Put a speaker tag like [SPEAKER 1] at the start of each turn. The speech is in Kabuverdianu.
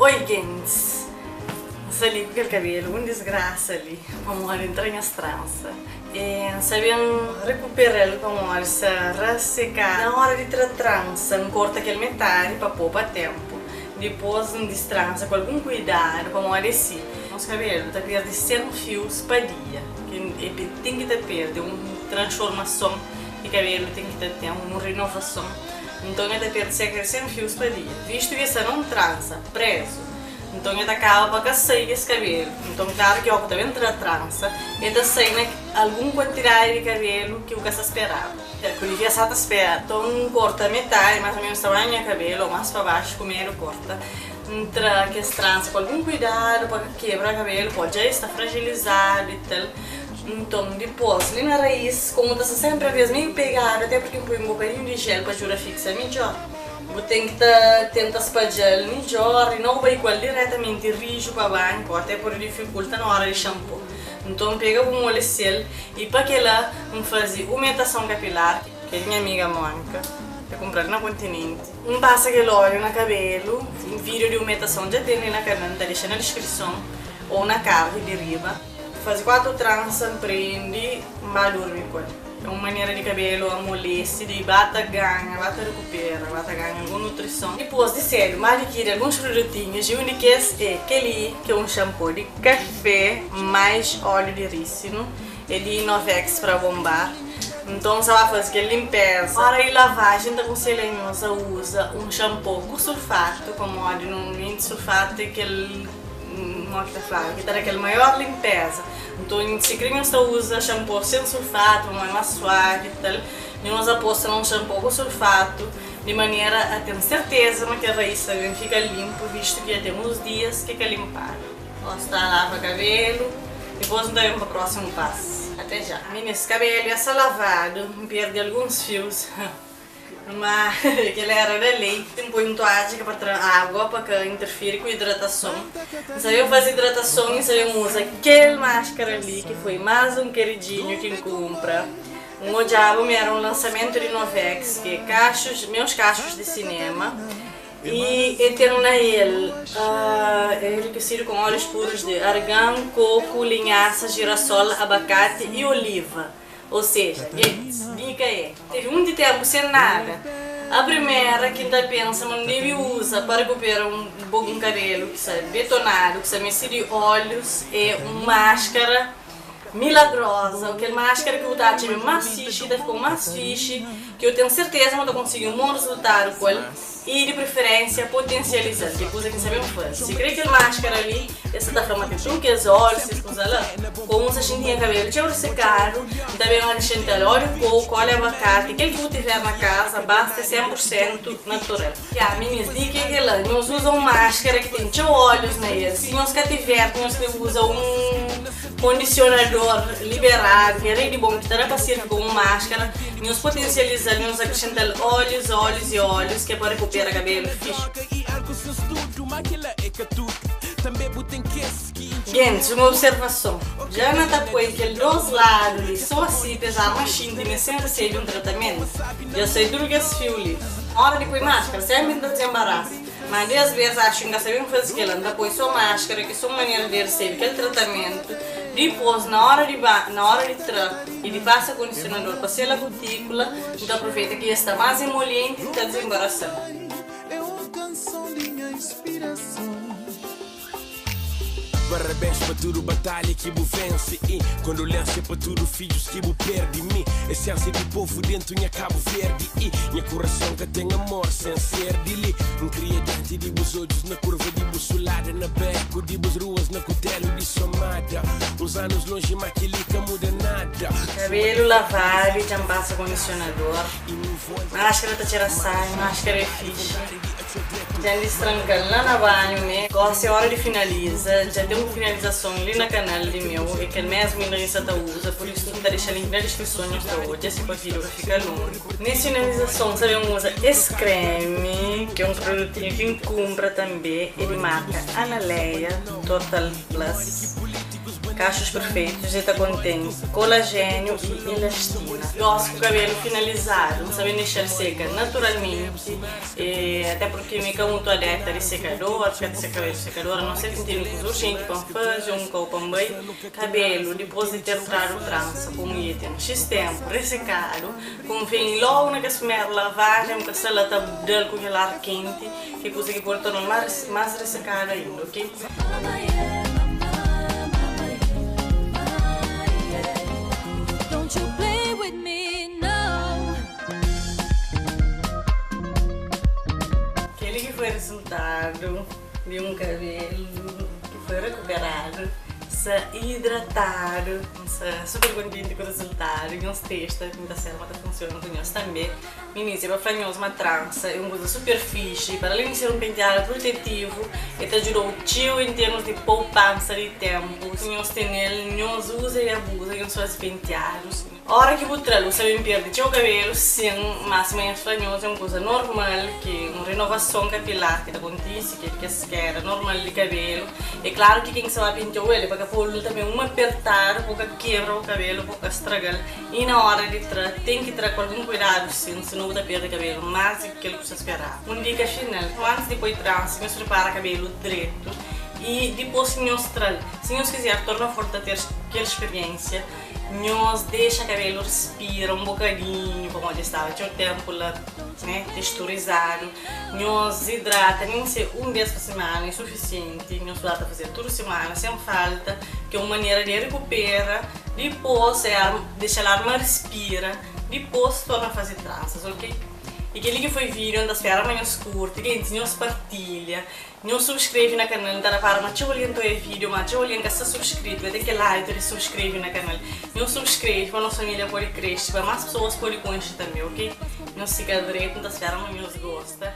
[SPEAKER 1] Oi gentis, N sta li ku kel kabelu un disgrasa li pamodi N tra nhas transa e N sta ben rekuperal pamodi sta rasekadu. Na ora di tra transa N korta kel metadi pa popa tempu, dipos N distransa ku algun kuidadu pamodi é si, nos kabelu ta perde 100 fius pa dia, ki e ten ki ta perde un transformason ki kabelu ten ki ta ten, un rinovason. Nton el ta perde serka di 100 fius pa dia. Vistu ki el sta na un transa, prezu, nton el ta kaba pa ka sai di es kabelu. Nton, klaru ki óki ta ben tra transa, el ta sai na algun kuantidadi di kabelu ki bu ka sta speraba. Kel ku divia sa ta spera. Nton, N korta metadi, más ô ménus tamanhu nha kabelu ô más pa baxu, ku medu korta. N tra kes transa ku algun kuidadu pa ka kebra kabelu, pode dja el sta frajilizadu i tal. Nton, dipôs, li na raís, komu ta sta sénpri alvês meiu pegadu, até purki N poi un bokadinhu di jel pa djuda fiksa midjór, bu ten ki ta tenta spadja-l midjór i no bu bai ku el diretamenti riju pa banku, até pode difikulta na óra di xanpô. Nton, pega bu molese-l i pa kel-la N faze umetason kapilar, ki é di nha amiga Mónika, el kunpra-l na Kontinenti. N pasa kel óliu na kabelu, vídiu di umetason dja ten li na kanal, N ta dexa na diskrison ô na card di riba. Faze 4 transa N prende N ba durmi ku el. É un manera di kabelu amolese, di ba ta ganha, ba ta rekupera, ba ta ganha algun nutrison. Dipôs di sedu, N ba adikiri alguns produtinhus i un di kes é kel-li, ki é un xanpô di kafé mais óliu di rísinu. É di Inovex pra bombar. Nton, N sa ba faze kel linpeza. Óra di lavajen, N ta konselha nhos a uza un xanpô ku sulfatu, pamodi normalmenti sulfatu é kel. Mo ki ta fladu, ki ta da kel maior limpeza. Nton, si kre nhos ta uza xanpô sen sulfatu, pamodi é más suavi i tal, nhos aposta na un xanpô ku sulfatu, di manera a ten serteza ma kel raís ta ben fika linpu, vistu ki dja ten uns dias ki ka linpadu. Nhos ta lava kabelu, dipôs nu ta ben pa prósimu pasu. Até já. Minis, kabelu ja sta lavadu, N perde alguns fius. Ma kel era da lei. N poi un toadja ki pa tra agua pa ka interfiri ku hidratason. N sabe faze hidratason i sabe uza kel maskara li ki foi más un keridinhu ki N kunpra. N odjaba ma era un lansamentu di Novex ki é kachos, meus kachos di sinema i e ten na el é enrikesidu com óleos puros de argan, coco, linhaça, girassol, abacate e oliva. Ou seja, gentis, dika é, tevi munti tempu sen nada. A primera ki N ta pensa ma nu debe uza pa rekupera un bon kabelu ki sta detonadu, ki sta meste di ólius, é un maskara milagroza, o kel maskara ki bu ta atxa ma é más fixi, ki ta fika-u más fixi, ki eu ten serteza ma ta konsigi un bon rezultadu ku el. I di preferência potencializa-l, ki é kuza ki N sa ben faze. Si kre kel máscara li, es sa ta fla ma ten tudu kes ólius, kes kuza la. Komu N sa xinti nha kabelu txeu resekadu, N ta ben acrescenta-l óliu di koku, óliu abacate, kel ki bu tiver na kaza, basta é 100 por sentu natural. Ya, minis, dika é kel-la, nhos uza un máscara ki ten txeu ólius na el. Si nhos ka tiver, nhos ta uza un kondisionador liberadu, ki é rei di bon, ki ta da pa sirbi komu máscara. Nhos potensializa-l, nhos akresenta-l ólius, ólius i ólius ki é pa rekupera kabelu fixi. Gentis, un observason, Dja na ta poi kel dos ladu li so asi, pezar ma xinti ma sen resebe un tratamentu, dja sai tudu kes fiu li. Ora di poi maskara, senpri N ta dizenbarasa, ma des bes axu ki N ka sabe faze kela, N ta poi so maskara ki é so un manera di resebe kel tratamentu, dipos na ora di na ora di tra. I di pasa kondisionador pa sela kutíkula, N ta aproveita ki es sta más emolienti i ta dizenbarasa-m.
[SPEAKER 2] Parabéns pa tudu batalha ki bu vense I kondolensia pa tudu fidjus ki bu perde Mi é siansia di povu dentu nha Kabu Verdi I nha kurason ka ten amor sen ser di li N kria dianti di bus odjus na kurva di bu sulada Na beku di bus ruas na kutelu di somada Uns anus lonji ma kel-li ka muda nada.
[SPEAKER 1] Kabelu lavadu i dja N pasa kondisionador. Maskara ta txera sangi, maskara é fixi. Dja N distranka-l la na banhu mé. Gosi é ora di finaliza. Dja ten un finalizason li na kanal di meu, é kel mesmu inda ki N sa ta uza, pur isu N ta dexa link na diskrison nhos ta odja si pa vídiu ka fika longu. Nes finalizason N sa ben uza es kremi, ki é un produtinhu ki N kunpra tanbe, é di marka Analeia Total Plus. Cachos Perfeitos e ta kontén kolajéniu y elastina. Gosi ku kabelu finalizadu, N sa ben dexa-l seka naturalmenti, e até purki mi ka mutu adepta di sekador, ka ta seka kabelu ku sekador, a non ser ki N tene kuza urjenti pa N faze ô un kau pa N bai. Kabelu, dipôs di ter tradu transa, komu i ten xis ténpu resekadu, konvén lógu na kes primeru lavajen, bu ka sta la ta da-l ku kel ar kenti, ki é kuza ki pode torna-l más resekadu ainda, ok? Kel-li ki foi rezultadu di un kabelu ki foi rekuperadu, sta idratadu. N sta super kontenti ku rezultadu. Nhos testa, mi ta sértu ma ta funsiona ku nhos tanbê. Minis, é pa fla nhos ma transa é un kuza super fixi. Para alén di ser un penteadu prutetivu, el ta djuda-u txeu en termus di poupansa di ténpu. Si nhos tene-l, nhos uza i abuza, nhos faze penteadus. Óra ki bu tra-l, bu sta ben perde txeu kabelu, sin, má sima nhos fla nhos, é un kuza normal ki un renovason kapilar ki ta kontise, ki é kes keda normal di kabelu. É klaru ki ken ki sta ba pentea-u el, é pa ka pô-l tanbê un apertadu pa bu ka kebra bu kabelu, pa bu ka straga-l. I na óra di tra, ten ki tra ku algun kuidadu sin, sinon bu ta perde kabelu más di ki kel ku sta speraba. Un dika final, antis di poi transa, nhos pripara kabelu dretu i dipôs ki nhos tra-l, si nhos kizer torna forti ta ter kel spiriénsia, nhos dexa kabelu rispira un bokadinhu pamodi el staba txeu ténpu la, né, testurizadu. Nhos idrata nen se un bês pa simana é sufisienti, nhos ba ta faze-l tudu simana sen falta, ki é un manera di rikupera. Dipôs é ar dexa-l ar ma rispira, dipôs torna faze transas, ok? E kel-li ki foi vídeo, N ta spera ma nhos kurti, gentis nhos partilha, nhos subskreve na kanal, N ta rapara ma txeu algen ta oia vídeo ma txeu algen ka sta subskritu, ka ten kel hábitu di subskreve na kanal, nhos subskreve pa nos família pode krese, pa más pesoas pode konxe tanbe, ok? Nhos fika dretu, N ta spera ma nhos gosta.